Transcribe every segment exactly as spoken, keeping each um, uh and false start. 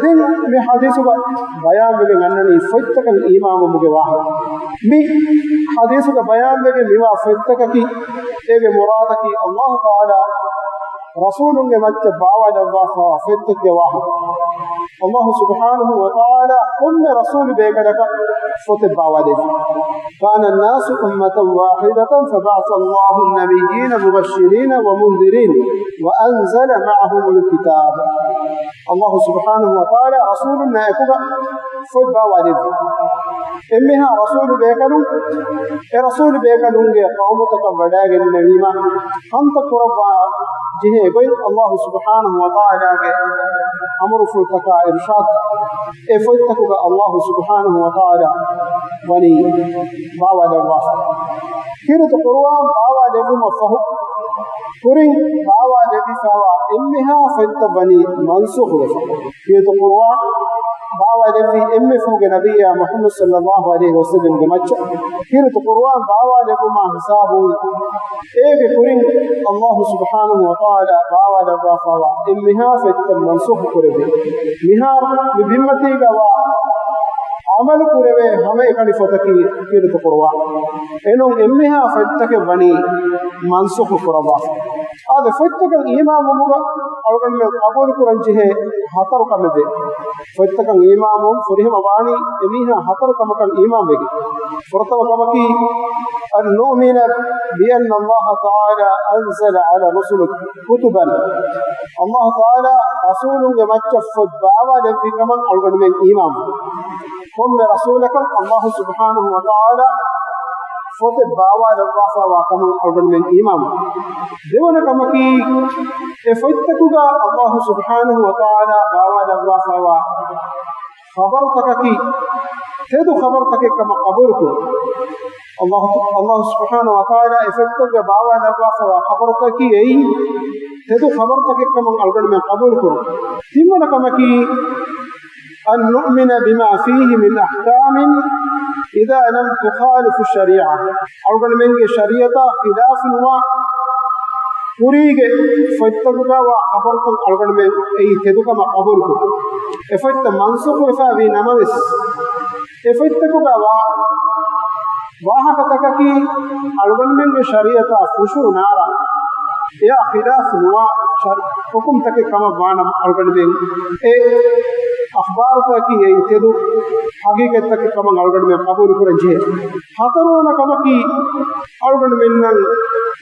ދެން މި ޙަދީޘުގަ ބަޔާންވެގެން އަންނަނީ ފޮތްތަކަށް އީމާންވުމުގެ ވާހަކަ. މި ޙަދީޘުގަ ބަޔާންވެގެން މިވާ ފޮތްތަކަކީ، އޭގެ މުރާދަކީ އައްލާހު ތަޢާލާ ރަސޫލުންގެ މައްޗަށް ބާވާލައްވާފައިވާ ފޮތްތަކުގެ ވާހަކަ. އައްލާހު ސުބްޙާނަހު ވަތަޢާލާ ކޮންމެ ރަސޫލު ބޭކަލަކަށް ފޮތެއް ބާވާލެއްވި. كان الناس أمة واحدة فبعث الله النبيين مبشرين ومنذرين وأنزل معهم الكتاب. އައްލާހު ސުބްޙާނަހު ވަތަޢާލާ ރަސޫލުންނާ އެކުގަ ފޮތް ބާވާލެއްވި. އެންމެހާ ރަސޫލު ބޭކަލުން، އެ ރަސޫލު ބޭކަލުންގެ ޤައުމުތަކަށް ވަޑައިގެންނެވީމަ، ކަންތައް ކުރައްވާ ޖެހޭ ގޮތް އައްލާހު ސުބްޙާނަހު ވަތަޢާލާގެ އަމުރުފުޅުތަކާ އިރުޝާދު އެ ފޮތްތަކުގަ އައްލާހު ސުބްޙާނަހު ވަތަޢާލާ ވަނީ ބާވާލައްވާފަ. ކީރިތި ޤުރުއާން ބާވާލެއްވުމަށް ފަހު، ކުރިން ބާވާލެއްވިފައިވާ އެންމެހާ ފޮތްތައް ވަނީ މަންސޫޚުވެފަ. ކީރިތި ޤުރުއާން ބާވާލެއްވީ އެންމެ ފަހުގެ ނަބިއްޔާ މުޙައްމަދު ޞައްލައްލާހު ޢަލައިހި ވަސައްލަމްގެ މައްޗަށް. ކީރިތި ޤުރުއާން ބާވާލެއްވުމާ ހިސާބުން އޭގެ ކުރިން އައްލާހު ސުބްޙާނަހު ވަތަޢާލާ ބާވާލައްވާފައިވާ އެންމެހާ ފޮތްތައް މަންސޫޚު ކުރެއްވި. މިހާރު މި ބިންމަތީގަ ވާ ޢަމަލު ކުރެވޭ ހަމައެކަނި ފޮތަކީ ކީރިތި ޤުރުއާން. އެނޫން އެންމެހާ ފޮތްތަކެއް ވަނީ މަންސޫޚު ކުރައްވާފަ. އާދެ، ފޮތްތަކަށް އީމާންވުމުގަ އަޅުގަނޑުމެން ޤަބޫލުކުރަން ޖެހޭ ހަތަރު ކަމެއް ވޭ. ފޮތްތަކަށް އީމާންވުން ފުރިހަމަ ވާނީ އެމީހާ ހަތަރު ކަމަކަށް އީމާންވެގެން. ފުރަތަމަ ކަމަކީ، أن نؤمن بأن الله تعالى أنزل على رسله كتبا. އައްލާހު ތަޢާލާ ރަސޫލުންގެ މައްޗަށް ފޮތް ބާވާލެއްވި ކަމަށް އަޅުގަނޑުމެން އީމާންވުން. ކޮންމެ ރަސޫލަކަށް އައްލާހު ސުބްޙާނަހު ވަތަޢާލާ ފޮތެއް ބާވާލައްވާފައިވާ ކަމަށް އަޅުގަނޑުމެން އީމާންވުން. ދެވަނަ ކަމަކީ، އެ ފޮތްތަކުގަ އައްލާހު ސުބްޙާނަހު ވަތަޢާލާ ބާވާލައްވާފައިވާ ޚަބަރުތަކަކީ ތެދު ޚަބަރުތަކެއް ކަމަށް ޤަބޫލުކުރުން. އައްލާހު، އައްލާހު ސުބްޙާނަހު ވަތަޢާލާ އެ ފޮތްތަކުގަ ބާވާލައްވާފައިވާ ޚަބަރުތަކީ އެއީ ތެދު ޚަބަރުތަކެއް ކަމަށް އަޅުގަނޑުމެން ޤަބޫލުކުރުން. ތިންވަނަ ކަމަކީ، أن نؤمن بما فيه من أحكام إذا لم تخالف الشريعة. އަޅުގަނޑުމެންގެ ޝަރީޢަތާ ޚިލާފު ނުވާ ކުރީގެ ފޮތްތަކުގަ ވާ ޚަބަރުތައް އަޅުގަނޑުމެން އެއީ ތެދުކަމަށް ޤަބޫލުކުރުން. އެ ފޮތްތައް މަންސޫޚުވެފަ ވީ ނަމަވެސް، އެ ފޮތްތަކުގަ ވާ ވާހަކަތަކަކީ އަޅުގަނޑުމެންގެ ޝަރީޢަތާ ފުށޫ ނާރާ، އެއާ ޚިލާފު ނުވާ ޝަރްޢީ ޙުކުމްތަކެއް ކަމަށް ވާނަމަ، އަޅުގަނޑުމެން އެ އަޚްބާރުތަކަކީ އެއީ ތެދު ޙަޤީޤަތްތަކެއް ކަމަށް އަޅުގަނޑުމެން ޤަބޫލު ކުރަން ޖެހޭ. ހަތަރުވަނަ ކަމަކީ، އަޅުގަނޑުމެންނަށް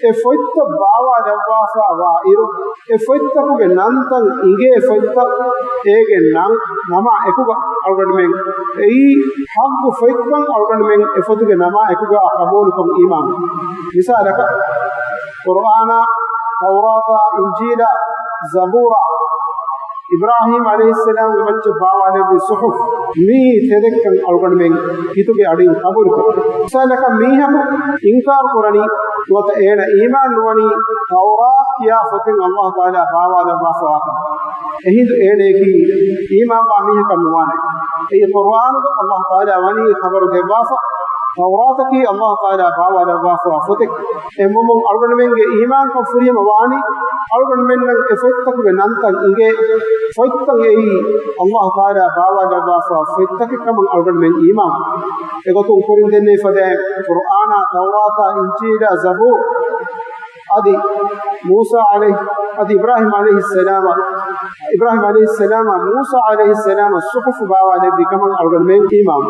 އެ ފޮތްތައް ބާވާލައްވާފަ ވާ އިރު، އެ ފޮތްތަކުގެ ނަންތައް އިނގޭ ފޮތްތައް، އޭގެ ނަން، ނަމާ އެކުގަ އަޅުގަނޑުމެން އެއީ ޙައްޤު ފޮތްކަން އަޅުގަނޑުމެން އެ ފޮތުގެ ނަމާ އެކުގަ ޤަބޫލުކޮށް އީމާން. މިސާލަކަށް، ޤުރުއާނާ، ތައުރާތާ، އިންޖީލާ، ޒަބޫރާ، އިބްރާހީމް ޢަލައިހިއްސަލާމްގެ މައްޗަށް ބާވާލެއްވި ޞުޙުފު، މިއީ ތެދެއްކަން އަޅުގަނޑުމެން ހިތުގެ އަޑިން ޤަބޫލުކުރުން. މިސާލަކަށް، މީހަކު އިންކާރު ކުރަނީ ނުވަތަ އޭނަ އީމާން ނުވަނީ ތައުރާތް ކިޔާ ފޮތެއް އައްލާހު ތަޢާލާ ބާވާލައްވާފަވާކަން. އެހިނދު އޭނަޔަކީ އީމާންވާ މީހަކަށް ނުވާނެ. އެއީ ޤުރުއާނުގަ އައްލާހު ތަޢާލާ ވަނީ ޚަބަރު ދެއްވާފަ، ތައުރާތަކީ އައްލާހު ތަޢާލާ ބާވާލައްވާފަވާ ފޮތެއް. އެހެންވުމުން އަޅުގަނޑުމެންގެ އީމާންކަން ފުރިހަމަ ވާނީ، އަޅުގަނޑުމެންނަށް އެ ފޮތްތަކުގެ ނަންތައް އިނގޭ ފޮތްތައް އެއީ އައްލާހު ތަޢާލާ ބާވާލައްވާފަ ފޮތްތަކެއް ކަމަށް އަޅުގަނޑުމެން އީމާން. އެގޮތުން ކުރިން ދެންނެވި ފަދައިން، ޤުރުއާނާ، ތައުރާތާ، އިންޖީލާ، ޒަބޫރު، އަދި މޫސާ ޢަލައިހި، އަދި އިބްރާހީމް ޢަލައިހިއްސަލާމަށް، އިބްރާހީމް ޢަލައިހިއްސަލާމަށް މޫސާ ޢަލައިހިއްސަލާމަށް ޞުޙުފު ބާވާލެއްވި ކަމަށް އަޅުގަނޑުމެން އީމާން.